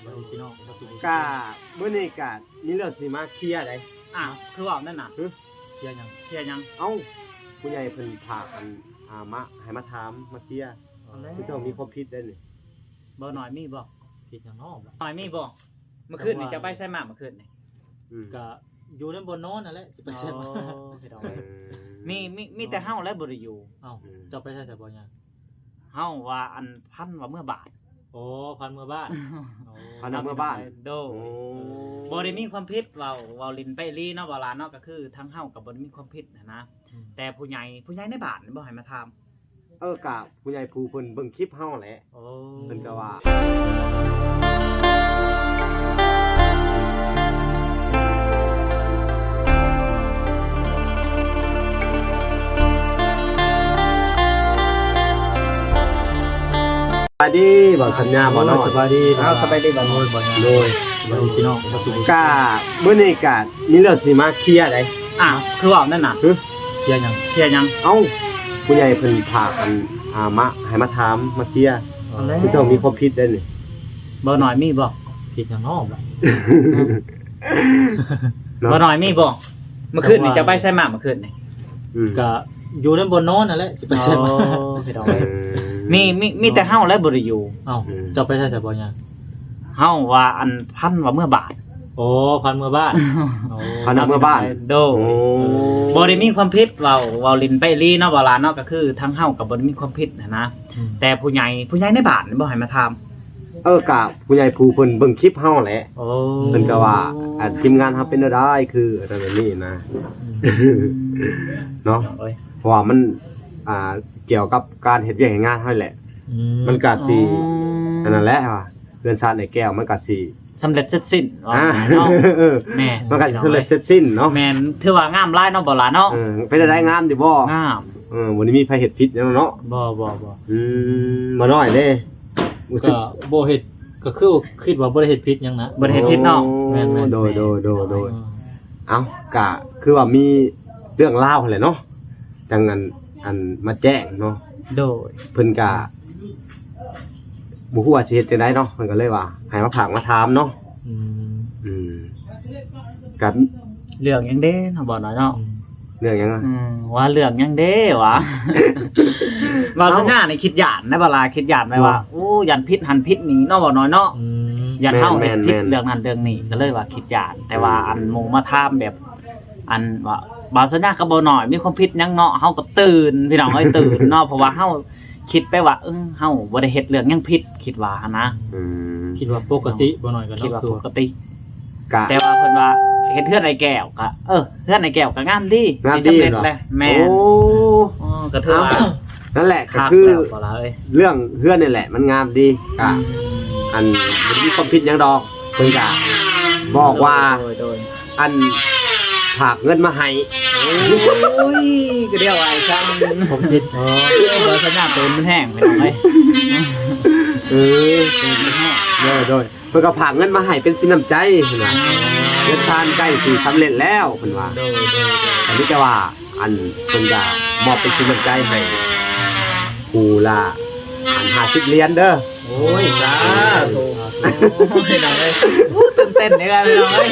ສະບາຍດີພີ່ນ້ອງ ກະມື້ນີ້ກະມີເລື່ອງຊິມາເຄຍໃດ໋. ອ້າວ ຄືເວົ້ານັ້ນນະ? ຫຶ? ເຄຍຫຍັງ? ເຄຍຫຍັງ? ເອົ້າ ຜູ້ໃຫຍ່ເພິ່ນຝາກອັນ ອ່າ ມາ ໃຫ້ມາຖາມມາເຄຍ. ເອົ້າແລ້ວ ຄືເຈົ້າມີຄວາມຜິດໄດ໋ນີ້. ບໍ່ໜ້ອຍມີບໍ່? ຜິດຫຍັງເນາະ? ໜ້ອຍມີບໍ່? ມື້ຄືນນີ້ເຈົ້າໄປໃສມາມື້ຄືນນີ້? ອືມ ກະຢູ່ໃນບ່ອນນອນຫັ້ນແຫຼະ ຊິໄປໃສມາ. ອໍ ພີ່ນ້ອງເອີຍ ເອີ ມີ ມີ ມີແຕ່ເຮົາແຫຼະບໍ່ໄດ້ຢູ່. ເອົ້າ ອືມ ເຈົ້າໄປໃສຊະບໍ່ຍາ? ເຮົາວ່າອັນພັນວ່າເມືອບ້ານ. ໂອ້ ພັນເມືອບ້ານ. ໂອ້ ພັນວ່າເມືອບ້ານ. ໂດຍ ໂອ້ ບໍ່ໄດ້ມີຄວາມຜິດ ເວົ້າ ເວົ້າຫຼິ້ນໄປອີ່ຫຼີເນາະ ເວົ້າຫຼານເນາະ ກໍຄືທາງເຮົາກໍບໍ່ໄດ້ມີຄວາມຜິດຫັ້ນນະ. ອືມ ແຕ່ຜູ້ໃຫຍ່ ຜູ້ໃຫຍ່ໃນບ້ານນີ້ບໍ່ໃຫ້ມາຖາມ. ເອີ ກະຜູ້ໃຫຍ່ຜູ້ເພິ່ນເບິ່ງຄລິບເຮົາແຫຼະ. ໂອ້ ເພິ່ນກໍວ່າ ສະບາຍດີ ບ່າວສັນຍາ ບ່າວນ້ອຍ. ສະບາຍດີ. ອ້າວ ສະບາຍດີ ບ່າວນ້ອຍ. ໂດຍ ສະບາຍດີພີ່ນ້ອງ. ກະມື້ນີ້ກະມີເລື່ອງຊິມາເຄຍໃດ໋. ອ້າວ ຄືເວົ້ານັ້ນນະ? ຫຶ? ເຄຍຫຍັງ? ເຄຍຫຍັງ? ເອົ້າ ຜູ້ໃຫຍ່ເພິ່ນຝາກອັນ ອ່າ ມາ ໃຫ້ມາຖາມມາເຄຍ. ເອົາແລ້ວ ຄືເຈົ້າມີຄວາມຜິດໄດ໋ນີ້. ບໍ່ໜ້ອຍມີບໍ່? ຜິດຫຍັງເນາະ? ເນາະ ບໍ່ໜ້ອຍມີບໍ່? ມື້ຄືນນີ້ເຈົ້າໄປໃສມາມື້ຄືນນີ້? ອືມ ກະຢູ່ໃນບ່ອນນອນຫັ້ນແຫຼະ ຊິໄປໃສມາ. ອໍ ພີ່ນ້ອງເອີຍ ເອີ ມີ ມີ ມີແຕ່ເຮົາແຫຼະບໍ່ໄດ້ຢູ່. ເອົ້າ ອືມ ເຈົ້າໄປໃສຊະບໍ່ຍາ? ເຮົາວ່າອັນພັນວ່າເມືອບ້ານ. ໂອ້ ພັນເມືອບ້ານ. ໂອ້ ພັນວ່າເມືອບ້ານ. ໂດຍ ໂອ້ ບໍ່ໄດ້ມີຄວາມຜິດ ເວົ້າ ເວົ້າຫຼິ້ນໄປອີ່ຫຼີເນາະ ເວົ້າຫຼານເນາະ ກໍຄືທາງເຮົາກໍບໍ່ໄດ້ມີຄວາມຜິດຫັ້ນນະ. ອືມ ແຕ່ຜູ້ໃຫຍ່ ຜູ້ໃຫຍ່ໃນບ້ານນີ້ບໍ່ໃຫ້ມາຖາມ. ເອີ ກະຜູ້ໃຫຍ່ຜູ້ເພິ່ນເບິ່ງຄລິບເຮົາແຫຼະ. ໂອ້ ເພິ່ນກໍວ່າ ອັນທີມງານເຮົາເປັນແນວໃດ ຄືອັນນັ້ນອັນນີ້ນະ. ອືມ ເນາະ ເອີຍ ເພາະວ່າມັນ ອ່າ ກ່ຽວກັບການເຮັດວຽກເຮັດງານເຮົາແຫຼະ. ອືມ ມັນກະຊິ ອໍ ອັນນັ້ນແຫຼະ ວ່າເຮືອນຊານອ້າຍແກ້ວມັນກະຊິ ສຳເລັດເສັດສິ້ນ ວ່າ ອ່າ ງ່າຍໆເນາະ. ເອີ ແມ່ນ ມັນກໍສຳເລັດເສັດສິ້ນເນາະ. ແມ່ນ ຖືວ່າງາມຫຼາຍເນາະ ບໍ່ຫຼາເນາະ. ເອີ ເປັນຈັ່ງໃດ ງາມຢູ່ບໍ່? ງາມ. ເອີ ບໍ່ໄດ້ມີໃຜເຮັດຜິດຫຍັງເນາະ. ບໍ່ ບໍ່ ບໍ່. ອືມ ບໍ່ນ້ອຍເດ້ ກໍບໍ່ເຮັດ ກໍຄືຄິດວ່າບໍ່ໄດ້ເຮັດຜິດຫຍັງນະ. ບໍ່ໄດ້ເຮັດຜິດເນາະ. ໂອ້ ແມ່ນໆ ໂດຍ ແມ່ນ ໂດຍ ໂດຍ ໂດຍ. ອືມ ເອົ້າ ກະຄືວ່າມີເລື່ອງລາວຫັ້ນແຫຼະເນາະ ຈັ່ງອັນ ອັນມາແຈ້ງເນາະ. ໂດຍ ເພິ່ນກະ ບໍ່ຮູ້ວ່າຊິເຮັດຈັ່ງໃດເນາະ ເພິ່ນກໍເລີຍວ່າໃຫ້ມາຝາກມາຖາມເນາະ. ອືມ ອືມ ກັບເລື່ອງຫຍັງເດ້ເນາະ ບ່າວນ້ອຍເນາະ. ອືມ ເລື່ອງຫຍັງ? ອືມ ວ່າເລື່ອງຫຍັງເດ້ຫວາ? ບ່າວສັນຍານີ້ຄິດຢ້ານນະ ບ່າວຫຼາ ຄິດຢ້ານແບບວ່າ ໂອ້ ຢ້ານຜິດຫັ້ນຜິດນີ້ເນາະ ບ່າວນ້ອຍເນາະ. ອືມ ຢ້ານເຮົາເຮັດຜິດເລື່ອງນັ້ນເລື່ອງນີ້ ກໍເລີຍວ່າຄິດຢ້ານ. ແຕ່ວ່າອັນໝູ່ມາຖາມແບບ ອັນວ່າບ່າວສັນຍາກັບບ່າວນ້ອຍມີຄວາມຜິດຫຍັງເນາະ ເຮົາກໍຕື່ນ ພີ່ນ້ອງເອີຍ ຕື່ນເນາະ ເພາະວ່າເຮົາຄິດໄປວ່າ ເອີ ເຮົາບໍ່ໄດ້ເຮັດເລື່ອງຫຍັງຜິດ ຄິດວ່າຫັ້ນນະ. ອືມ ຄິດວ່າປົກກະຕິ ບ່າວນ້ອຍກໍເນາະ ຄິດວ່າປົກກະຕິ. ກະ ແຕ່ວ່າເພິ່ນວ່າເຮັດເຮືອນອ້າຍແກ້ວ ກະ ເອີ ເຮືອນອ້າຍແກ້ວກໍງາມດີ ງາມດີ ມີສຳເລັດແຫຼະ. ແມ່ນ ໂອ້ ກໍຖືວ່າ ນັ້ນແຫຼະ ກໍຄືເລື່ອງເຮືອນນີ້ແຫຼະ ມັນງາມດີ. ກະ ອືມ ອັນບໍ່ໄດ້ມີຄວາມຜິດຫຍັງດອກ ເພິ່ນກະບອກວ່າ ໂດຍ ໂດຍ ອັນຝາກເງິນມາໃຫ້. ໂອ້ຍ ກະດຽວໄອ້ຊ່າງ ຜົມຜິດ. ໂອ້ຍ ບໍ່ສັນຍາໂຕນມັນແຫ້ງ ພີ່ນ້ອງເອີຍ. ເອີ ໂຕນມັນແຫ້ງ. ໂດຍ ໂດຍ ເພິ່ນກໍຝາກເງິນມາໃຫ້ເປັນສິນນ້ຳໃຈ ເພິ່ນວ່າ ເຮືອນຊານໃກ້ຊິສຳເລັດແລ້ວ ເພິ່ນວ່າ. ໂດຍ ໂດຍ ໂດຍ ອັນນີ້ແຕ່ວ່າ ອັນເພິ່ນກະມອບເປັນສິນນ້ຳໃຈໃຫ້ຜູ້ລະ ອັນ ຫ້າສິບຫຼຽນເດີ. ໂອ້ຍ ສາທຸ. ໂອ້ຍ ພີ່ນ້ອງເອີຍ ໂອ້ ຕື່ນເຕັ້ນເດ້ ພີ່ນ້ອງເອີຍ.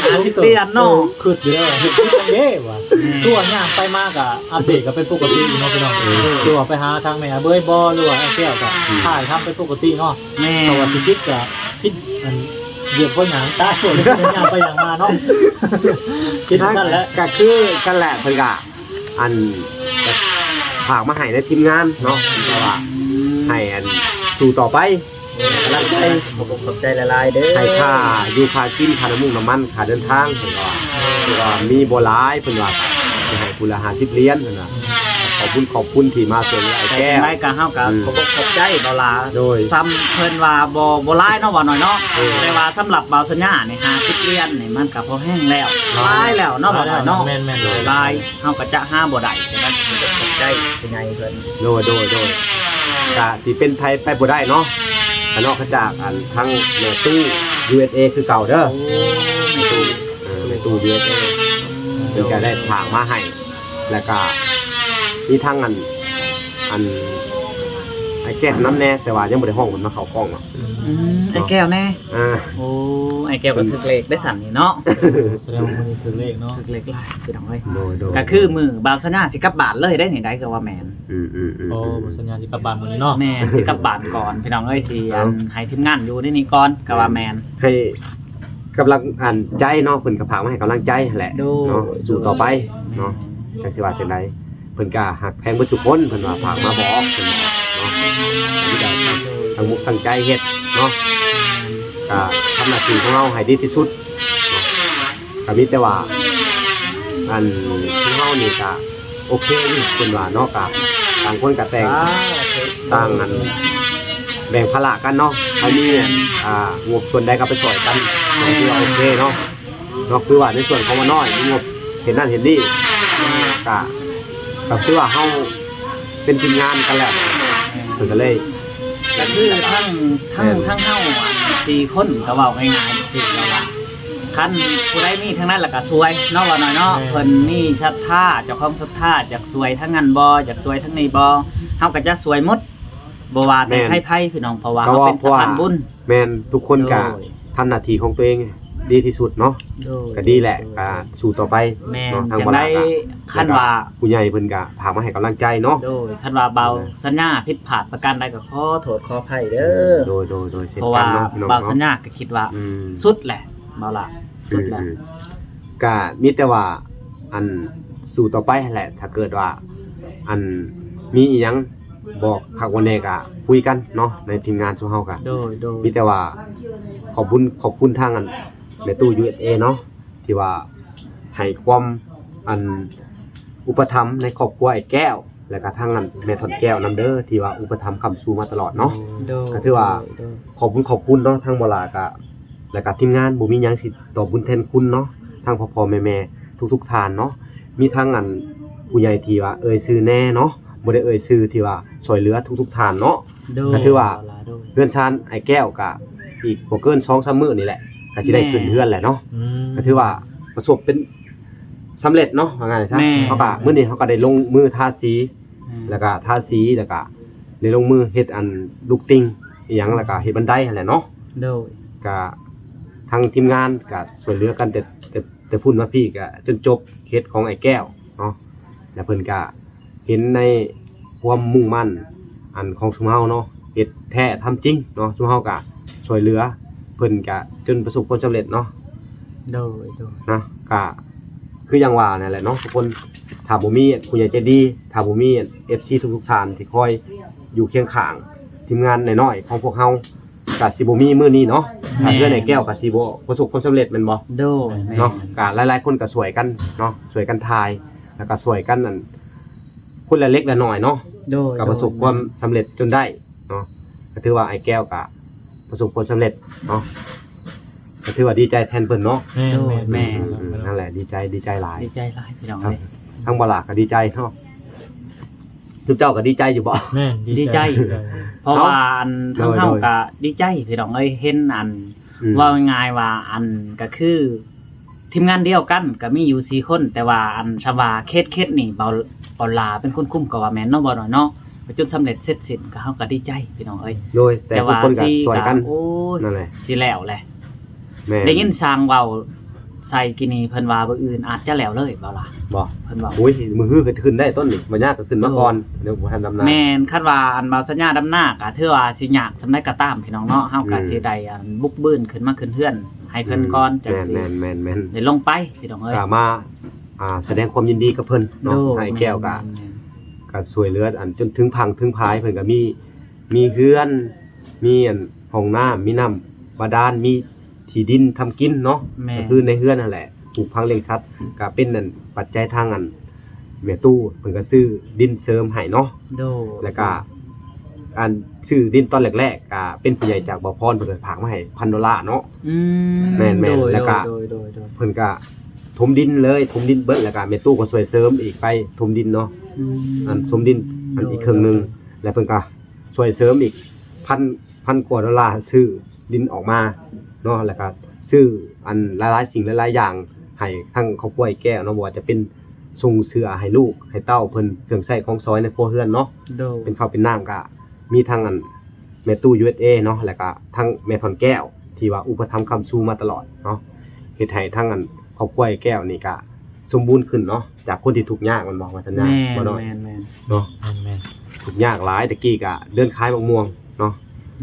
ຫ້າສິບຫຼຽນເນາະ ເອີ ຄິດຢູ່ແລ້ວ ເຮັດຜິດຫຍັງເດ້ຫວາ. ອືມ ຄືວ່າຍ່າງໄປມາກະອັບເດດກໍເປັນປົກກະຕິເນາະ ພີ່ນ້ອງ. ອືມ ຄືວ່າໄປຫາທາງແມ່ອາເບີຍບໍ່ ຫຼືວ່າອ້າຍແກ້ວກະ ອືມ ຖ່າຍທຳເປັນປົກກະຕິເນາະ. ແມ່ນ ແຕ່ວ່າຊິຜິດກະຜິດ ອັນ ຢຽບບໍ່ຫຍັງຕາຍ ຍ່າງໄປຍ່າງມາເນາະ. ຄິດຊັ້ນແຫຼະ ກໍຄືກັນແຫຼະ ເພິ່ນກະ ອັນ ຝາກມາໃຫ້ໃນທີມງານເນາະ ເພິ່ນກໍວ່າໃຫ້ ອັນ ສູ້ຕໍ່ໄປ ໃຫ້ກຳລັງໃຈ. ຂອບອົກຂອບໃຈຫຼາຍໆເດີ ໃຫ້ຄ່າຢູ່ຄ່າກິນ ຄ່ານ້ຳມັນ ຄ່າເດີນທາງ ເພິ່ນກໍວ່າ ເພິ່ນກໍວ່າມີບໍ່ຫຼາຍ ເພິ່ນວ່າຊິໃຫ້ຜູ້ລະ ຫ້າສິບຫຼຽນ ເພິ່ນວ່າ. ຂອບຄຸນ ຂອບຄຸນທີ່ມາຊ່ວຍເຫຼືອອ້າຍແກ້ວ. ຈັ່ງໃດກໍເຮົາກໍ ອືມ ຂອບອົກຂອບໃຈ ບ່າວຫຼາ. ໂດຍ ສ່ຳເພິ່ນວ່າບໍ່ ບໍ່ຫຼາຍເນາະ ບ່າວນ້ອຍເນາະ. ໂດຍ ແຕ່ວ່າສຳລັບບ່າວສັນຍານີ້ ຫ້າສິບຫຼຽນນີ້ ມັນກໍພໍແຮງແລ້ວ ຫຼາຍ ຫຼາຍແລ້ວເນາະ ບ່າວນ້ອຍເນາະ. ແມ່ນໆ ຫຼາຍ ເຮົາກໍຈະຫາບໍ່ໄດ້ ແຕ່ວ່າກໍຂອບໃຈຜູ້ໃຫຍ່ເພິ່ນ. ໂດຍ ໂດຍ ໂດຍ ກະຊິເປັນໃຜໄປບໍ່ໄດ້ເນາະ ກະນອກຈາກ ອັນ ທາງແມ່ຕູ້ ຢູເອສເອ ຄືເກົ່າເດີ. ໂອ້ ແມ່ຕູ້ ເອີ ແມ່ຕູ້ ຢູເອສເອ ເພິ່ນກະໄດ້ຝາກມາໃຫ້ ແລ້ວກະມີທັງອັນ ອັນ ໃນ ອ້ແກ້ວນຳແດ່ ແຕ່ວ່າຍັງບໍ່ໄດ້ຮ້ອງເພິ່ນມາເຂົ້າກ້ອງເນາະ. ອືມ ອ້າຍແກ້ວແນ່. ອ່າ ໂອ້ ອ້າຍແກ້ວກໍຖືກເລກໄດ້ຊັ້ນນີ້ເນາະ. ສະແດງວ່າມື້ນີ້ຖືກເລກເນາະ. ຖືກເລກຫຼາຍ ພີ່ນ້ອງເອີຍ. ໂດຍ ໂດຍ ກໍຄືມື້ບ່າວສັນຍາຊິກັບບ້ານເລີຍໄດ້ນີ້ໄດ໋ ກໍວ່າແມ່ນ. ອືມໆໆ ໂອ້ ບ່າວສັນຍາຊິກັບບ້ານມື້ນີ້ເນາະ. ແມ່ນ ຊິກັບບ້ານກ່ອນ ພີ່ນ້ອງເອີຍ ຊິອັນ ເອົ້າ ໃຫ້ທີມງານຢູ່ໃນນີ້ກ່ອນ ກໍວ່າແມ່ນ. ໃຫ້ກຳລັງ ອັນ ໃຈເນາະ ເພິ່ນກໍຝາກມາໃຫ້ກຳລັງໃຈຫັ້ນແຫຼະ ໂດຍ ເນາະ ສູ້ຕໍ່ໄປ ໂດຍ ເນາະ. ແມ່ນ ຈັກຊິວ່າຈັ່ງໃດ ເພິ່ນກໍຮັກແພງເບິດທຸກຄົນ ເພິ່ນວ່າຝາກມາບອກ ເພິ່ນວ່າເນາະ ມີແຕ່ຕັ້ງມຸກຕັ້ງໃຈເຮັດເນາະ ກໍທຳໜ້າທີ່ຂອງເຮົາໃຫ້ດີທີ່ສຸດເນາະ. ກໍມີແຕ່ວ່າ ອັນ ຄືເຮົານີ້ກໍໂອເຄຢູ່ ເພິ່ນວ່າເນາະ ກໍຕ່າງຄົນກໍແຕ່ງ ອ່າ ໂອເຄ ຕ່າງ ອັນ ແບ່ງພາລະກັນເນາະ ໃຜມີ ອ່າ ງົບສ່ວນໃດກໍໄປຊ່ອຍກັນ ກໍຖືວ່າໂອເຄເນາະ. ເນາະ ຄືວ່າໃນສ່ວນຂອງວ່ານ້ອຍມີງົບເຮັດນັ້ນເຮັດນີ້ ກໍ ກໍຄືວ່າເຮົາເປັນທີມງານກັນແລ້ວ ເພິ່ນກໍເລີຍ ກໍຄືທັງ ທັງ ແມ່ນ ທັງເຮົາ ອັນ ສີ່ຄົນ ກໍເວົ້າງ່າຍໆ ຈັ່ງຊີ້ ແລ້ວວ່າ ຄັນຜູ້ໃດມີທາງນັ້ນ ແລ້ວກໍຊ່ວຍເນາະ ວ່າໜ້ອຍເນາະ. ແມ່ນ ເພິ່ນມີສັດທາ ເຈົ້າຂອງສັດທາ ຢາກຊ່ວຍທາງນັ້ນບໍ່ ຢາກຊ່ວຍທາງນີ້ບໍ່ ເຮົາກໍຈະຊ່ວຍໝົດ ບໍ່ວ່າແຕ່ ແມ່ນ ໃຜໆ ພີ່ນ້ອງ ເພາະວ່າເຮົາເປັນສະພານບຸນ. ແມ່ນ ທຸກຄົນກະ ໂດຍ ທຳໜ້າທີ່ຂອງຕົວເອງດີທີ່ສຸດເນາະ. ໂດຍ ກະດີແຫຼະ ໂດຍ ກະສູ້ຕໍ່ໄປ. ແມ່ນ ເນາະ ທາງ ຈັ່ງໃດ ບໍ່ຫຼາຍກະ ຄັນວ່າ ແລ້ວກະຜູ້ໃຫຍ່ເພິ່ນກະຝາກມາໃຫ້ກຳລັງໃຈເນາະ. ໂດຍ ຄັນວ່າບ່າວ ໂດຍ ສັນຍາຜິດພາດປະການໃດກໍຂໍໂທດຂໍອະໄພເດີ. ໂດຍ ໂດຍ ໂດຍ ເຊັ່ນກັນເນາະ ເພາະວ່າ ພີ່ນ້ອງເນາະ ບ່າວສັນຍາກໍຄິດວ່າ ອືມ ສຸດແຫຼະ ເວົ້າລະ ອືມ ສຸດແຫຼະ. ອືມ ກະມີແຕ່ວ່າ ອັນ ສູ້ຕໍ່ໄປຫັ້ນແຫຼະ ຖ້າເກີດວ່າ ອັນ ມີອີ່ຫຍັງ ບໍ່ຄັກບໍ່ແນ່ກະຄຸຍກັນເນາະ ໃນທີມງານຊຸມເຮົາກະ ໂດຍ ໂດຍ ມີແຕ່ວ່າຂອບຄຸນ ຂອບຄຸນທາງ ອັນ ແມ່ຕູ້ ຢູເອສເອ ເນາະ ທີ່ວ່າໃຫ້ຄວາມ ອັນ ອຸປະຖຳໃນຄອບຄົວອ້າຍແກ້ວ ແລ້ວກະທາງ ອັນ ແມ່ທ່ອນແກ້ວນຳເດີ ທີ່ວ່າອຸປະຖຳຄ້ຳຊູມາຕະຫຼອດເນາະ. ໂດຍ ກະຖືວ່າ ໂດຍ ໂດຍ ຂອບຄຸນ ຂອບຄຸນເນາະ ທາງບໍ່ຫຼ້າກະ ແລ້ວກະທີມງານ ບໍ່ມີຫຍັງຊິຕອບບຸນແທນຄຸນເນາະ ທັງພໍ່ໆແມ່ໆທຸກໆທ່ານເນາະ. ມີທັງ ອັນ ຜູ້ໃຫຍ່ທີ່ວ່າເອີ່ຍຊື່ແນ່ເນາະ ບໍ່ໄດ້ເອີ່ຍຊື່ ທີ່ວ່າຊ່ວຍເຫຼືອທຸກໆທ່ານເນາະ. ໂດຍ ກໍຖືວ່າ ໂດຍ ເຮືອນຊານອ້າຍແກ້ວກໍອີກບໍ່ເກີນສອງສາມມື້ນີ້ແຫຼະ ກໍຊິໄດ້ ແມ່ນ ຂຶ້ນເຮືອນແຫຼະເນາະ. ອືມ ກໍຖືວ່າປະສົບເປັນສຳເລັດເນາະ ວ່າງ່າຍຊະ. ແມ່ນ ເຮົາກໍມື້ນີ້ເຮົາກໍໄດ້ລົງມືທາສີ ອືມ ແລ້ວກໍທາສີ ແລ້ວກໍໄດ້ລົງມືເຮັດ ອັນ ລູກຕິ່ງອີ່ຫຍັງ ແລ້ວກໍເຮັດບັນໄດຫັ້ນແຫຼະເນາະ. ໂດຍ ກໍທາງທີມງານກໍຊ່ວຍເຫຼືອກັນແຕ່ ແຕ່ ແຕ່ພຸ້ນມາພີ້ກໍຈົນຈົບເຂດຂອງອ້າຍແກ້ວເນາະ ແລ້ວເພິ່ນກໍເຫັນໃນຄວາມມຸ່ງໝັ້ນ ອັນ ຂອງຊຸມເຮົາເນາະ ເຮັດແທ້ທຳຈິງເນາະ ຊຸມເຮົາກໍຊ່ວຍເຫຼືອເພິ່ນກໍຈົນປະສົບຜົນສຳເລັດເນາະ. ໂດຍ ໂດຍ ນະ ກໍຄືຢ່າງວ່ານັ້ນແຫຼະເນາະທຸກຄົນ ຖ້າບໍ່ມີຜູ້ໃຫຍ່ໃຈດີ ຖ້າບໍ່ມີ ເອັຟຊີ ທຸກໆທ່ານທີ່ຄອຍຢູ່ຄຽງຂ້າງທີມງານນ້ອຍໆຂອງພວກເຮົາ ກະຊິບໍ່ມີມື້ນີ້ເນາະ. ແມ່ນ ເຮືອນອ້າຍແກ້ວກະຊິບໍ່ປະສົບຄວາມສຳເລັດແມ່ນບໍ່? ໂດຍ ແມ່ນ ເນາະ ກະຫຼາຍໆຄົນກະຊ່ວຍກັນເນາະ ຊ່ວຍກັນຖ່າຍ ແລ້ວກະຊ່ວຍກັນ ອັນ ຄົນລະເລັກລະນ້ອຍເນາະ. ໂດຍ ກະປະສົບຄວາມສຳເລັດຈົນໄດ້ເນາະ. ກະຖືວ່າອ້າຍແກ້ວກະປະສົບຄວາມສຳເລັດເນາະ ກະຖືວ່າດີໃຈແທນເພິ່ນເນາະ. ແມ່ນ ໂດຍ ແມ່ນ ແມ່ນ ອືມ ນັ້ນແຫຼະ ດີໃຈ ດີໃຈຫຼາຍ ດີໃຈຫຼາຍພີ່ນ້ອງເອີຍ. ທາງ ທາງບໍ່ຫຼ້າກະດີໃຈເນາະ. ທຸກເຈົ້າກໍດີໃຈຢູ່ບໍ່? ແມ່ນ ດີໃຈ ດີໃຈ ເພາະວ່າ ອັນ ທາງເຮົາກໍດີໃຈພີ່ນ້ອງເອີຍ ເຫັນ ອັນ ອືມ ເວົ້າງ່າຍໆວ່າ ອັນ ກໍຄືທີມງານດຽວກັນກໍມີຢູ່ສີ່ຄົນ ແຕ່ວ່າ ອັນ ຊຳວ່າເຂດ ເຂດນີ້ ເບົາ ເບົາຫຼ້າເປັນຄົນຄຸມກໍວ່າແມ່ນເນາະ ບໍ່ໜ້ອຍເນາະ ກໍຈົນສຳເລັດເສັດສິ້ນ ກໍເຮົາກໍດີໃຈພີ່ນ້ອງເອີຍ. ໂດຍ ແຕ່ທຸກຄົນກໍຊ່ວຍກັນ ແຕ່ວ່າ ໂອ້ຍ ນະ ຊິແລ້ວແຫຼະ. ແມ່ນ ໄດ້ຍິນຊ່າງເວົ້າໃສ່ກີ້ນີ້ ເພິ່ນວ່າມື້ອື່ນອາດຈະແລ້ວເລີຍ ເວົ້າລະ ບໍ່ ເພິ່ນເວົ້າ. ໂອ້ຍ ມື້ຮືກໍຂຶ້ນໄດ້ຕົ້ນນີ້ ບໍ່ຍາກກໍຂຶ້ນມາກ່ອນ ໂດຍ ດຽວບໍ່ທັນດຳນາ. ແມ່ນ ຄັນວ່າ ອັນ ບ່າວສັນຍາດຳນາກໍຖືວ່າຊິຍາກສ່ຳໃດກໍຕາມພີ່ນ້ອງເນາະ ເຮົາກໍ ອືມ ຊິໄດ້ ອັນ ບຸກບືນຂຶ້ນມາຂຶ້ນເຮືອນໃຫ້ເພິ່ນ ອືມ ກ່ອນ ຈັ່ງຊິ ແມ່ນໆໆໆ ໄດ້ລົງໄປພີ່ນ້ອງເອີຍ. ກໍມາ ອ່າ ສະແດງຄວາມຍິນດີກັບເພິ່ນເນາະ. ໂດຍ ໃຫ້ແກ້ວກໍ ແມ່ນໆໆ ກໍຊ່ວຍເຫຼືອ ອັນ ຈົນເຖິງຝັ່ງເຖິງພາຍ ເພິ່ນກໍມີ ມີເຮືອນ ມີ ອັນ ຫ້ອງນ້ຳ ມີນ້ຳບາດານ ມີທີ່ດິນທຳກິນເນາະ. ແມ່ນ ກໍຄືໃນເຮືອນຫັ້ນແຫຼະ ປູກຝັງລ້ຽງສັດ ກໍເປັນ ອັນ ປັດໄຈທາງ ອັນ ແມ່ຕູ້ເພິ່ນກໍຊື້ດິນເສີມໃຫ້ເນາະ. ໂດຍ ແລ້ວກໍ ອັນ ຊື້ດິນຕອນແລກໆ ກໍເປັນຜູ້ໃຫຍ່ຈາກບ່າວພອນ ເພິ່ນກໍຝາກມາໃຫ້ພັນໂດລາເນາະ. ອືມ ແມ່ນໆ ໂດຍ ແລ້ວກໍ ໂດຍ ໂດຍ ໂດຍ ເພິ່ນກໍຖົມດິນເລີຍ ຖົມດິນເບິດ ແລ້ວກໍແມ່ຕູ້ກໍຊ່ວຍເສີມອີກໄປຖົມດິນເນາະ. ອືມ ອັນຖົມດິນ ອັນ ໂດຍ ອີກເຄິ່ງໜຶ່ງ ໂດຍ ແລ້ວເພິ່ນກໍ ຊ່ວຍເສີມອີກພັນ ພັນກວ່າໂດລາ ຊື້ດິນອອກມາເນາະ ແລ້ວກໍຊື້ ອັນ ຫຼາຍໆສິ່ງຫຼາຍໆຢ່າງໃຫ້ທັງຄອບຄົວອ້າຍແກ້ວເນາະ ບໍ່ວ່າຈະເປັນ ສົ່ງເສື້ອໃຫ້ລູກໃຫ້ເຕົ້າເພິ່ນ ເຄື່ອງໃຊ້ຂອງສອຍໃນຄົວເຮືອນເນາະ. ໂດຍ ເປັນເຂົ້າເປັນນ້ຳກະ ມີທັງອັນແມ່ຕູ້ ຢູເອສເອ ເນາະ ແລ້ວກະທັງແມ່ທ່ອນແກ້ວ ທີ່ວ່າອຸປະຖຳຄ້ຳຊູມາຕະຫຼອດເນາະ ເຮັດໃຫ້ທັງອັນຄອບຄົວອ້າຍແກ້ວນີ້ກະສົມບູນຂຶ້ນເນາະ ຈາກຄົນທີ່ທຸກຍາກ ແມ່ນບໍ່ ວ່າຊັ້ນນະ ແມ່ນ ບໍ່ນ້ອຍ ແມ່ນໆ ເນາະ ແມ່ນໆ ທຸກຍາກຫຼາຍ ແຕ່ກີ້ກະເດີນຂາຍໝາກມ່ວງເນາະ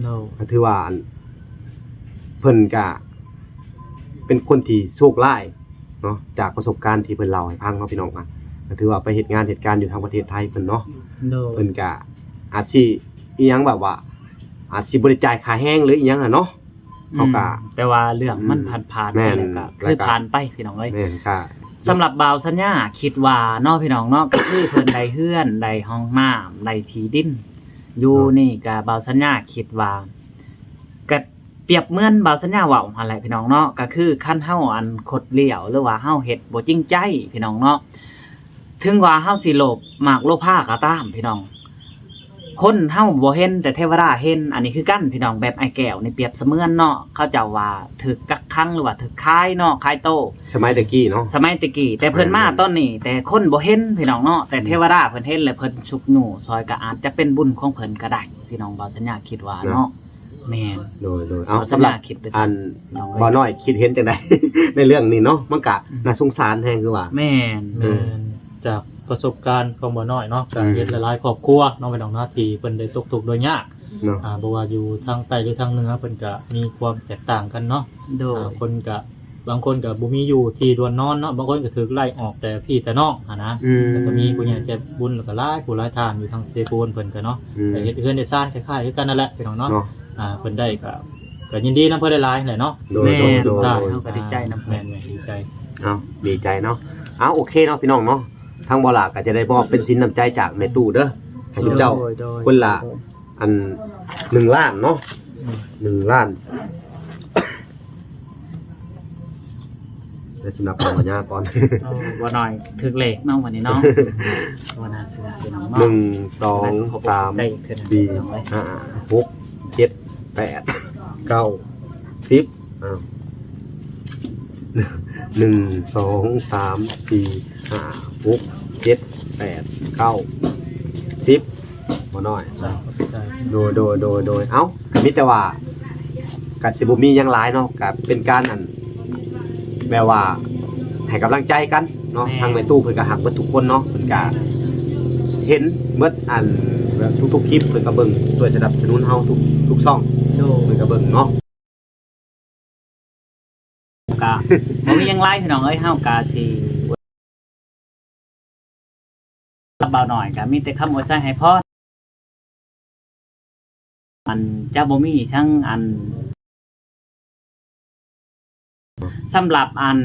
ໂດຍ ກະຖືວ່າອັນ ເພິ່ນກະເປັນຄົນທີ່ໂຊກຮ້າຍເນາະ ຈາກປະສົບການທີ່ເພິ່ນເລົ່າໃຫ້ຟັງເນາະ ພີ່ນ້ອງ ກະຖືວ່າໄປເຮັດງານເຮັດການຢູ່ທາງປະເທດໄທເພິ່ນເນາະ ໂດຍ ເພິ່ນກະອາດຊິ ອີ່ຫຍັງແບບວ່າ ອາດຊິບໍ່ໄດ້ຈ່າຍຄ່າແຮງ ຫຼື ອີ່ຫຍັງຫັ້ນເນາະ ເຮົາກະ ອືມ ແຕ່ວ່າເລື່ອງມັນ ອືມ ຜ່ານໆ ແມ່ນ ໄປແລ້ວກະ ແລ້ວກະ ຄືຜ່ານໄປ ພີ່ນ້ອງເອີຍ ແມ່ນ ກະ ສຳລັບບ່າວສັນຍາຄິດວ່າເນາະ ພີ່ນ້ອງເນາະ ກະຄືເພິ່ນໄດ້ເຮືອນ ໄດ້ຫ້ອງນ້ຳ ໄດ້ທີ່ດິນຢູ່ ເນາະ ນີ້ກະ ບ່າວສັນຍາຄິດວ່າ ກະປຽບເໝືອນບ່າວສັນຍາເວົ້າຫັ້ນແຫຼະ ພີ່ນ້ອງເນາະ ກະຄືຄັນເຮົາອັນຄົດລ້ຽວ ຫຼືວ່າເຮົາເຮັດບໍ່ຈິງໃຈ ພີ່ນ້ອງເນາະ ເຖິງວ່າເຮົາຊິໂລບມາກໂລພາກໍຕາມ ພີ່ນ້ອງ ຄົນເຮົາບໍ່ເຫັນ ແຕ່ເທວະດາເຫັນ ອັນນີ້ຄືກັນ ພີ່ນ້ອງ ແບບອ້າຍແກ້ວນີ້ປຽບສະເໝືອນເນາະ ເຂົາເຈົ້າວ່າຖືກກັກຂັງ ຫຼືວ່າຖືກຂາຍເນາະ ຂາຍໂຕ ສະໄໝແຕ່ກີ້ເນາະ ສະໄໝແຕ່ກີ້ ແຕ່ເພິ່ນມາ ແມ່ນໆ ຕອນນີ້ ແຕ່ຄົນບໍ່ເຫັນ ພີ່ນ້ອງເນາະ ແຕ່ ອືມ ເທວະດາເພິ່ນເຫັນ ແລະ ເພິ່ນຊຸກຍູ້ຊ່ອຍ ກໍອາດຈະເປັນບຸນຂອງເພິ່ນກໍໄດ້ ພີ່ນ້ອງ ບ່າວສັນຍາຄິດວ່າເນາະ ເນາະ ແມ່ນ ໂດຍໆ ເອົາ ສຳລັບ ສຳລັບ ອັນ ບ່າວນ້ອຍຄິດເຫັນຈັ່ງໃດ ໃນເລື່ອງນີ້ເນາະ ມັນກະ ອືມ ໜ້າສົງສານແຮງຄືວ່າ ແມ່ນ ເອີ ແມ່ນ ຈາກປະສົບການຂອງບ່າວນ້ອຍເນາະ ກະ ອືມ ເຮັດຫຼາຍໆຄອບຄົວເນາະ ພີ່ນ້ອງເນາະ ທີ່ເພິ່ນໄດ້ຕົກທຸກດ້ວຍຍາກເນາະ ອ່າ ບໍ່ວ່າຢູ່ທາງໃຕ້ ຫຼື ທາງເໜືອ ເພິ່ນກະມີຄວາມແຕກຕ່າງກັນເນາະ ໂດຍ ອ່າ ຄົນກະ ບາງຄົນກະບໍ່ມີຢູ່ທີ່ດວນນອນເນາະ ບາງຄົນກະຖືກໄລ່ອອກແຕ່ພີ່ແຕ່ນ້ອງຫັ້ນນະ ອືມ ແລ້ວກະມີຜູ້ໃຫຍ່ໃຈບຸນ ແລ້ວກະຫຼາຍຜູ້ຫຼາຍທ່ານຢູ່ທາງເຊໂປນເພິ່ນກະເນາະ ອືມ ກະເຮັດເຮືອນເຮັດຊານຄ້າຍໆຄືກັນນັ້ນແຫຼະ ພີ່ນ້ອງເນາະ ເນາະ ອ່າ ເພິ່ນໄດ້ກະ ກະຍິນດີນຳເພິ່ນຫຼາຍໆແຫຼະເນາະ ໂດຍ ແມ່ນ ໂດຍ ໂດຍ ເຮົາກະດີໃຈນຳເພິ່ນ ແມ່ນໆ ດີໃຈ ເອົາ ດີໃຈເນາະ ເອົາ ໂອເຄເນາະ ພີ່ນ້ອງເນາະ ທາງບໍ່ຫຼ້າກະຈະໄດ້ມອບເປັນສິນນ້ຳໃຈຈາກແມ່ຕູ້ເດີ ໃຫ້ເຈົ້າ ໂດຍ ໂດຍ ຄົນລະ ໂດຍ ອັນ ໜຶ່ງລ້ານເນາະ ອືມ ໜຶ່ງລ້ານ ແລ້ວຊິນັບເອົາຍາກ່ອນ ໂອ້ ບໍ່ນ້ອຍຖືກເລກເນາະ ມື້ນີ້ເນາະ ບໍ່ໜ້າເຊື່ອ ພີ່ນ້ອງເນາະ ໜຶ່ງ ສອງ ສາມ ສີ່ ຫ້າ ຫົກ ເຈັດ ແປດ ເກົ້າ ສິບ ອ້າວ ໜຶ່ງ ສອງ ສາມ ສີ່ ຫ້າ ຫົກ ເຈັດ ແປດ ເກົ້າ ສິບ ບໍ່ນ້ອຍ ໂດຍ ໂດຍ ໂດຍ ໂດຍ ເອົ້າ ກະມີແຕ່ວ່າ ກະຊິບໍ່ມີຫຍັງຫຼາຍເນາະ ກະເປັນການ ອັນ ແບບວ່າໃຫ້ກຳລັງໃຈກັນເນາະ ແມ່ນ ທາງແມ່ຕູ້ເພິ່ນກະຮັກເບິດທຸກຄົນເນາະ ເພິ່ນກະເຫັນເບິດ ອັນ ແບບທຸກໆຄລິບ ເພິ່ນກະເບິ່ງ ຊ່ວຍສະໜັບສະໜູນເຮົາທຸກ ທຸກຊ່ອງ ໂດຍ ເພິ່ນກະເບິ່ງເນາະ ກະບໍ່ມີຫຍັງຫຼາຍພີ່ນ້ອງເອີຍ ເຮົາກະຊິ ສຳລັບບ່າວນ້ອຍກະມີແຕ່ຄຳອວຍໄຊໃຫ້ພອນ ອັນ ຈະບໍ່ມີຫຍັງ ອັນ ສຳລັບ ອັນ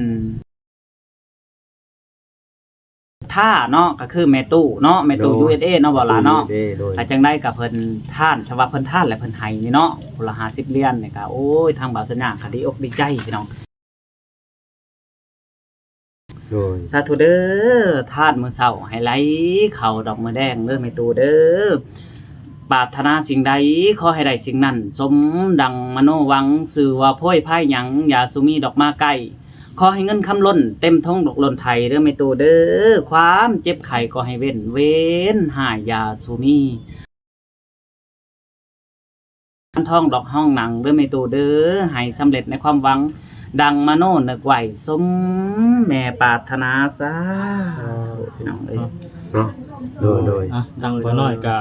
ທ່າເນາະ ກະຄືແມ່ຕູ້ເນາະ ແມ່ຕູ້ ໂດຍ ຢູເອສເອ ເນາະ ບໍ່ຫຼ້າເນາະ ຕູ້ ຢູເອສເອ ໂດຍ ກະຈັ່ງໃດກະເພິ່ນທານ ສະວ່າເພິ່ນທານ ແລະ ເພິ່ນໃຫ້ນີ້ເນາະ ຜູ້ລະຫ້າສິບຫຼຽນນີ້ກະ ໂອ້ຍ ທາງບ່າວສັນຍາກະດີອົກດີໃຈພີ່ນ້ອງ ໂດຍ ສາທຸເດີ ທານມື້ເຊົ້າໃຫ້ໄຫຼເຂົ້າດອກມື້ແລງເດີແມ່ຕູ້ເດີ ປາດຖະໜາສິ່ງໃດ ຂໍໃຫ້ໄດ້ສິ່ງນັ້ນ ສົມດັ່ງມະໂນຫວັງ ຊື່ວ່າໂພຍພາຍຫຍັງ ຢ່າສູ່ມີດອກມາໃກ້ ຂໍໃຫ້ເງິນຄຳລົ້ນ ເຕັມຖົງດອກລົ້ນໄຖເດີແມ່ຕູ້ເດີ ຄວາມເຈັບໄຂ້ກໍໃຫ້ເວັ້ນ ເວນຮ້າຍຢ່າສູ່ມີ ເງິນທອງດອກຫ້ອງໜັງເດີແມ່ຕູ້ເດີ ໃຫ້ສຳເລັດໃນຄວາມຫວັງ ດັ່ງມະໂນນຶກໄວ້ ສົມແມ່ປາດຖະໜາ ສາທຸ ພີ່ນ້ອງເອີຍ ເນາະ ໂດຍ ໂດຍ ອ່ະ ທາງພໍ່ນ້ອຍກະ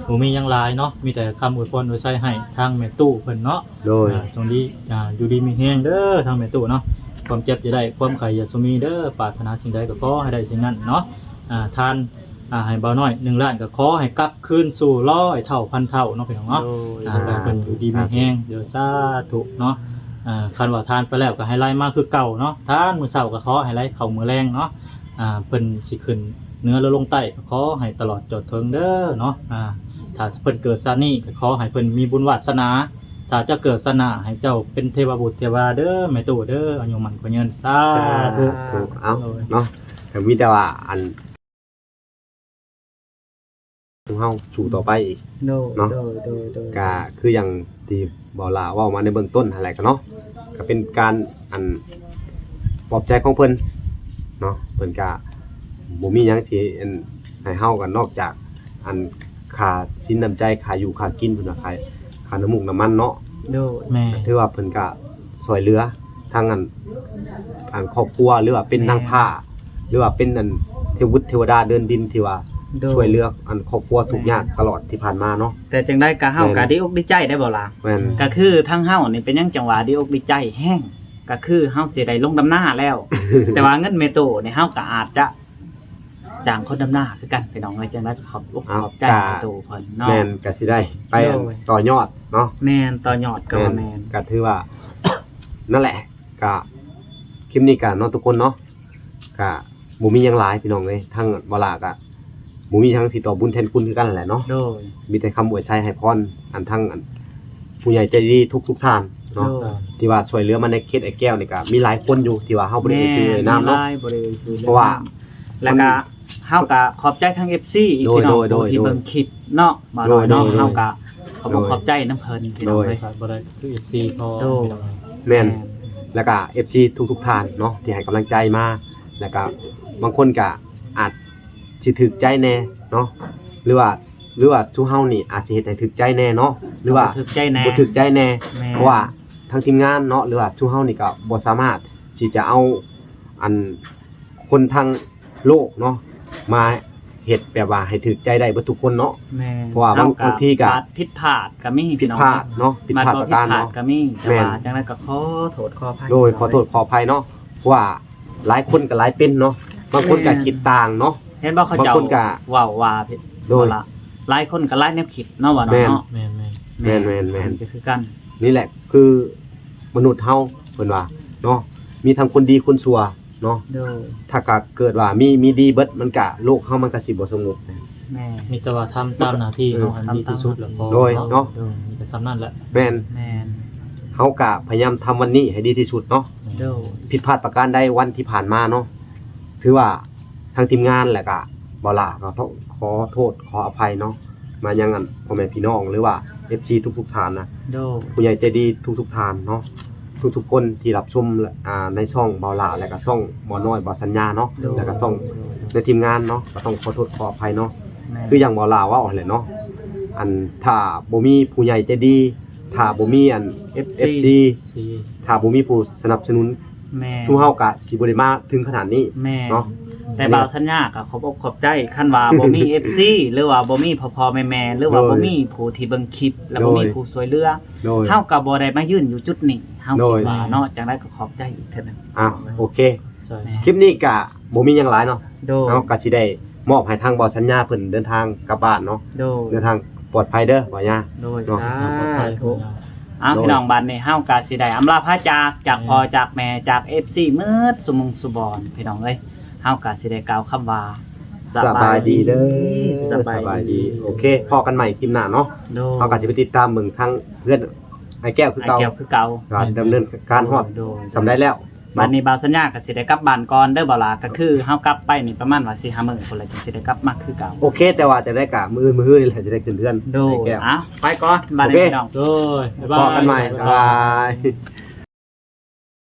ບໍ່ມີຫຍັງຫຼາຍເນາະ ມີແຕ່ຄຳອວຍພອນອວຍໄຊໃຫ້ທາງແມ່ຕູ້ເພິ່ນເນາະ ໂດຍ ອ່າ ຈົ່ງດີ ອ່າ ຢູ່ດີມີແຮງເດີທາງແມ່ຕູ້ເນາະ ຄວາມເຈັບຢ່າໄດ້ ຄວາມໄຂ້ຢ່າສູ່ມີເດີ ປາດຖະໜາສິ່ງໃດກໍຂໍໃຫ້ໄດ້ສິ່ງນັ້ນເນາະ ອ່າ ທ່ານ ອ່າ ໃຫ້ບ່າວນ້ອຍໜຶ່ງລ້ານ ກໍຂໍໃຫ້ກັບຄືນສູ່ຮ້ອຍເທົ່າພັນເທົ່າເນາະ ພີ່ນ້ອງເນາະ ໂດຍ ອ່າ ໃຫ້ເພິ່ນຢູ່ດີມີແຮງເດີ ສາທຸເນາະ ອ່າ ຄັນວ່າທ່ານໄປແລ້ວກໍໃຫ້ໄລ່ມາຄືເກົ່າເນາະ ທ່ານມື້ເຊົ້າກໍຂໍໃຫ້ໄລ່ເຂົ້າມື້ແລງເນາະ ອ່າ ເພິ່ນຊິຂຶ້ນເໜືອຫຼືລົງໃຕ້ ກໍຂໍໃຫ້ຕະຫຼອດຈອດເຖິງເດີເນາະ ອ່າ ຖ້າເພິ່ນເກີດຊາດນີ້ ກໍຂໍໃຫ້ເພິ່ນມີບຸນວາດສະໜາ ຖ້າເຈົ້າເກີດຊາດໜ້າ ໃຫ້ເຈົ້າເປັນເທວະບຸດເທວະດາເດີແມ່ຕູ້ເດີ ອາຍຸໝັ້ນຂວັນຍືນ ສາທຸ ສາທຸ ເອົາ ໂດຍ ເນາະ ກໍມີແຕ່ວ່າ ອັນ ເຮົາສູ້ຕໍ່ໄປອີກ ໂດຍ ເນາະ ໂດຍ ໂດຍ ໂດຍ ກະຄືຢ່າງທີ່ບ່າວຫຼ້າເວົ້າມາໃນເບື້ອງຕົ້ນຫັ້ນແຫຼະເນາະ ກະເປັນການ ອັນ ປອບໃຈຂອງເພິ່ນເນາະ ເພິ່ນກະບໍ່ມີຫຍັງທີ່ ອັນ ໃຫ້ເຮົາກັນນອກຈາກ ອັນ ຄ ຄ່າສິນນ້ຳໃຈ ຄ່າຢູ່ຄ່າກິນ ເພິ່ນວ່າຄ່າ ຄ່ານ້ຳມູກນ້ຳມັນເນາະ. ໂດຍ ແມ່ນ ກໍຖືວ່າເພິ່ນກໍຊ່ວຍເຫຼືອທັງອັນ ອັນຄອບຄົວ ຫຼືວ່າເປັນນາງຟ້າ ຫຼືວ່າເປັນອັນເທວະບຸດເທວະດາເດີນດິນ ທີ່ວ່າ ໂດຍ ຊ່ວຍເຫຼືອອັນຄອບຄົວທຸກຍາກຕະຫຼອດທີ່ຜ່ານມາເນາະ. ແຕ່ຈັ່ງໃດກໍເຮົາກໍດີອົກດີໃຈໄດ້ບໍ່ລະ? ແມ່ນ ກໍຄືທາງເຮົານີ້ເປັນຫຍັງຈັ່ງວ່າດີອົກດີໃຈແຮງ ກໍຄືເຮົາຊິໄດ້ລົງດຳນາແລ້ວ ແຕ່ວ່າເງິນແມ່ຕູ້ນີ້ເຮົາກໍອາດຈະ ຈ້າງຄົນດຳນາຄືກັນ ພີ່ນ້ອງເອີຍ. ຈັ່ງໃດກໍຂອບອົກຂອບໃຈແມ່ຕູ້ເພິ່ນເນາະ. ແມ່ນ ກໍຊິໄດ້ໄປ ໂດຍ ຕໍ່ຍອດເນາະ. ແມ່ນ ຕໍ່ຍອດກໍວ່າແມ່ນ ກໍຖືວ່າ ນັ້ນແຫຼະ ກໍຄລິບນີ້ກໍເນາະ ທຸກຄົນເນາະ ກໍບໍ່ມີຫຍັງຫຼາຍ ພີ່ນ້ອງເອີຍ. ທາງບ່າວຫຼ້າກໍບໍ່ມີຫຍັງຊິຕອບບຸນແທນຄຸນຄືກັນແຫຼະເນາະ. ໂດຍ ມີແຕ່ຄຳອວຍໄຊໃຫ້ພອນ ອັນທັງອັນຜູ້ໃຫຍ່ໃຈດີທຸກໆທ່ານເນາະ ໂດຍ ທີ່ວ່າຊ່ວຍເຫຼືອມາໃນເຂດອ້າຍແກ້ວນີ້ ກໍມີຫຼາຍຄົນຢູ່ທີ່ວ່າເຮົາບໍ່ໄດ້ເອີ່ຍຊື່ເອີ່ຍນາມເນາະ ມີຫຼາຍ ບໍ່ໄດ້ເອີ່ຍຊື່ເລີຍ ເພາະວ່າ ແລ້ວກໍເຮົາກໍຂອບໃຈທັງເອັຟຊີ ໂດຍ ພີ່ນ້ອງ ໂດຍ ໂດຍ ທີ່ເບິ່ງຄລິບເນາະ ບ່າວນ້ອຍເນາະ ໂດຍ ໂດຍ ເຮົາກໍຂອບອົກຂອບໃຈນຳເພິ່ນ ພີ່ນ້ອງເອີຍ ຂາດບໍ່ໄດ້ຄືເອັຟຊີເຮົາ ໂດຍ ພີ່ນ້ອງ ແມ່ນ ແມ່ນ ແລ້ວກໍເອັຟຊີທຸກໆທ່ານເນາະ ທີ່ໃຫ້ກຳລັງໃຈມາ ແລ້ວກໍບາງຄົນກໍອາດຊິຖືກໃຈແດ່ເນາະ ຫຼືວ່າ ຫຼືວ່າສູ່ເຮົານີ້ອາດຊິເຮັດໃຫ້ຖືກໃຈແດ່ເນາະ ຫຼືວ່າບໍ່ຖືກໃຈແດ່ ບໍ່ຖືກໃຈແດ່ ແມ່ນ ເພາະວ່າທາງທີມງານເນາະ ຫຼືວ່າສູ່ເຮົານີ້ກໍບໍ່ສາມາດທີ່ຈະເອົາ ອັນ ຄົນທັງໂລກເນາະ ມາເຮັດແບບວ່າໃຫ້ຖືກໃຈໄດ້ເບິດທຸກຄົນເນາະ ແມ່ນ ເພາະວ່າບາງ ເຮົາກໍບາງທີກໍ ບາດຜິດພາດກໍມີ ຜິດພາດເນາະ ຜິດພາດປະການເນາະ ບາດຜິດພາດກໍມີ ແຕ່ວ່າ ແມ່ນ ຈັ່ງໃດກໍຂໍໂທດຂໍອະໄພ ໂດຍ ຂໍໂທດຂໍອະໄພເນາະ ເພາະວ່າຫຼາຍຄົນກໍຫຼາຍເປັນເນາະ ບາງຄົນກໍ ແມ່ນ ຄິດຕ່າງເນາະ ເຫັນບໍ່ ເຂົາເຈົ້າບາງຄົນກໍເວົ້າວ່າ ໂດຍ ວ່າຫຼາຍຄົນກໍຫຼາຍແນວຄິດເນາະ ວ່າເນາະ ແມ່ນ ແມ່ນໆໆ ແມ່ນໆໆ ກໍຄືກັນ ນີ້ແຫຼະຄືມະນຸດເຮົາ ເພິ່ນວ່າເນາະ ມີທັງຄົນດີຄົນຊົ່ວ ເນາະ ໂດຍ ຖ້າກະເກີດວ່າມີ ມີດີເບິດ ມັນກະ ໂລກເຮົາມັນກະຊິບໍ່ສະຫງົບ ແມ່ນ ມີແຕ່ວ່າທຳຕາມໜ້າທີ່ເຮົາ ເອີ ໃຫ້ມັນດີທີ່ສຸດແລ້ວພໍ ໂດຍ ເນາະ ໂດຍ ມີແຕ່ສ່ຳນັ້ນແຫຼະ ແມ່ນ ແມ່ນ ເຮົາກະພະຍາຍາມທຳວັນນີ້ໃຫ້ດີທີ່ສຸດເນາະ ໂດຍ ຜິດພາດປະການໃດວັນທີ່ຜ່ານມາເນາະ ຖືວ່າທາງທີມງານ ແລະກະບ່າວຫຼ້າກໍຕ້ອງຂໍໂທດຂໍອະໄພເນາະ ມາຍັງອັນພໍ່ແມ່ພີ່ນ້ອງ ຫຼືວ່າເອັຟຊີທຸກໆທ່ານນະ ໂດຍ ຜູ້ໃຫຍ່ໃຈດີທຸກໆທ່ານເນາະ ທຸກໆຄົນທີ່ຮັບຊົມ ອ່າ ໃນຊ່ອງບ່າວຫຼ້າ ແລະກະຊ່ອງບ່າວນ້ອຍ ບ່າວສັນຍາເນາະ ໂດຍ ແລະກະຊ່ອງ ໂດຍ ໃນທີມງານເນາະ ກໍຕ້ອງຂໍໂທດຂໍອະໄພເນາະ ແມ່ນ ຄືຢ່າງບ່າວຫຼ້າເວົ້າຫັ້ນແຫຼະເນາະ ອັນ ຖ້າບໍ່ມີຜູ້ໃຫຍ່ໃຈດີ ຖ້າບໍ່ມີອັນ ເອັຟຊີ ເອັຟຊີ ເອັຟຊີ ຖ້າບໍ່ມີຜູ້ສະໜັບສະໜູນ ແມ່ນ ຊຸມເຮົາກະຊິບໍ່ໄດ້ມາເຖິງຂະໜາດນີ້ ແມ່ນ ເນາະ ແຕ່ບ່າວສັນຍາກໍຂອບອົກຂອບໃຈ ຄັນວ່າບໍ່ມີເອັຟຊີ ຫຼືວ່າບໍ່ມີພໍ່ໆແມ່ໆ ຫຼືວ່າ ໂດຍ ບໍ່ມີຜູ້ທີ່ເບິ່ງຄລິບ ແລະ ໂດຍ ບໍ່ມີຜູ້ຊ່ວຍເຫຼືອ ໂດຍ ເຮົາກໍບໍ່ໄດ້ມາຢືນຢູ່ຈຸດນີ້ ເຮົາ ໂດຍ ຄິດວ່າເນາະ ຈັ່ງໃດກໍຂອບໃຈອີກເທື່ອໜຶ່ງ ອ້າວ ໂອເຄ ໃຊ່ ແມ່ນ ຄລິບນີ້ກະບໍ່ມີຫຍັງຫຼາຍເນາະ ໂດຍ ເຮົາກະຊິໄດ້ມອບໃຫ້ທາງບ່າວສັນຍາເພິ່ນເດີນທາງກັບບ້ານເນາະ ໂດຍ ເດີນທາງປອດໄພເດີບ່າວຍາ ໂດຍ ເນາະ ສາທຸ ເອົາ ໂດຍ ພີ່ນ້ອງ ບາດນີ້ເຮົາກະຊິໄດ້ອຳລາພາຈາກ ຈາກ ແມ່ນ ພໍ່ຈາກແມ່ ຈາກເອັຟຊີໝົດສູ່ໝູ່ສູ່ບ່ອນ ພີ່ນ້ອງເອີຍ ເຮົາກະຊິໄດ້ກ່າວຄຳວ່າ ສະບາຍດີເດີ ສະບາຍດີ ສະບາຍດີ ໂອເຄ ພໍ້ກັນໃໝ່ຄລິບໜ້າເນາະ ໂດຍ ເຮົາກະຊິໄປຕິດຕາມເບິ່ງທາງເຮືອນອ້າຍແກ້ວຄືເກົ່າ ອ້າຍແກ້ວຄືເກົ່າ ວ່າດຳເນີນການຮອດ ໂດຍ ສ່ຳໃດແລ້ວ ບາດນີ້ບ່າວສັນຍາກໍຊິໄດ້ກັບບ້ານກ່ອນເດີບ່າວຫຼ້າ ກໍຄືເຮົາກັບໄປນີ້ປະມານວ່າສີ່ຫ້າມື້ພຸ້ນແຫຼະ ຈຶ່ງຊິໄດ້ກັບມາຄືເກົ່າ ໂອເຄ ແຕ່ວ່າຈັ່ງໃດກໍມື້ອື່ນມື້ຮືນີ້ແຫຼະ ຊິໄດ້ຂຶ້ນເຮືອນ ໂດຍ ອ້າຍແກ້ວ ເອົ້າ ໄປກ່ອນ ບາດນີ້ ໂອເຄ ພີ່ນ້ອງ ໂດຍ ບາຍບາຍ ພໍ້ກັນໃໝ່ ບາຍບາຍ ບາຍບາຍ